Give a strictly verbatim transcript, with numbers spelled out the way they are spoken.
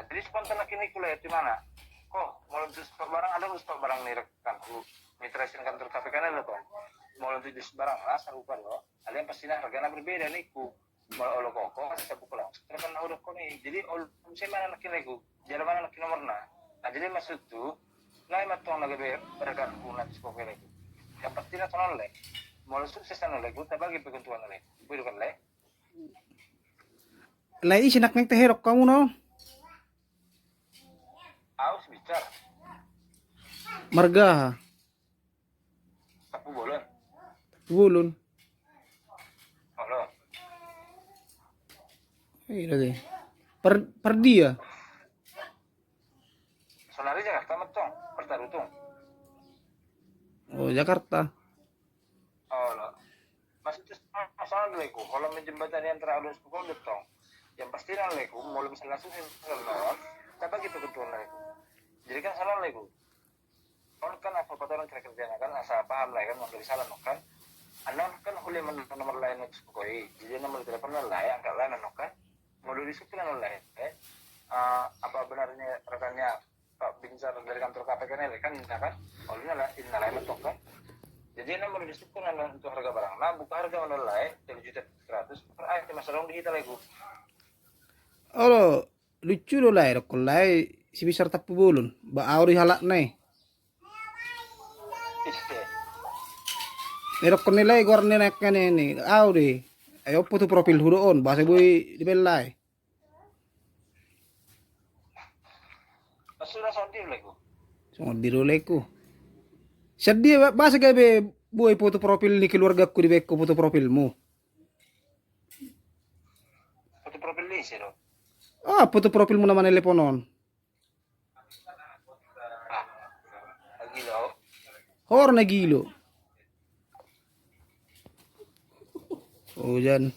Jadi spontan lagi ni kuliah di mana? Ko, molo tu stok barang, ada stok barang ni rekan ku. Mitra sin kantor K P K na lo tong. Molo tu di barang lah sarupa lo. Ada yang pasti na hargana berbeda ni ku. Molo olo koko, saya buka langsung. Terus kan udah koni. Jadi olo saya mana lagi lagu. Jadi mana lagi nomorna. Nah, jadi maksud tu, nah, emang tong lagi be-, rekan ku nanti sekolah lagi. Yang pasti na sono le. Molo sukses na le, ku tabagi pe keuntungan le. Begitu kan le. Lai isi nak neng teherok kamu no. Aus bicara. Marga. Tapu bolon. Tapu bolon. Halo. Iya deh. Per, per dia. Sonari Jakarta metong, pertarutung. Oh, Jakarta. Olo. Maksudnya, masalah leko, kalau menjembatani antara audiens ku kau detong. Yang pasti na leko, molo misalna sukses non, tabagi pe keuntungan leko. Jadi kan salah leko. On kan apa patoran kira-kira kan asa paham lah kan, molo di salah non kan. Anon kan hule men nomor lain untuk koi. Jadi nomor telepon lain, angkat lain non kan. Molo di suku lain, eh, apa benarnya rekannya Pak Binsar dari kantor K P K ini kan, inna kan? Kalau inna lah, inna lah, mentok kan? Jadi, ini mau didiskusikan untuk harga barang. Nah, buka harga mana lain, tiga juta seratus. Per ayat di masa dong di kita lagi. Olo, lucu do lai, rokon lai, si Binsar Tapu Bolon. Ba au di halak nai. Iste. Ni rokon ni lai, goar ni naik kan ini. Au di. Ayo, foto profil hudo on, bahasa bui di belai. Sudah songon dia leko. Songon dia leko. Sadia ba-, bahasa gabe buai foto profil ni keluargaku di beko foto profilmu. Foto profil ni ise do? Ah, foto profilmu nama na telepon on. Ah, gilo. Hor na gilo. Ojan.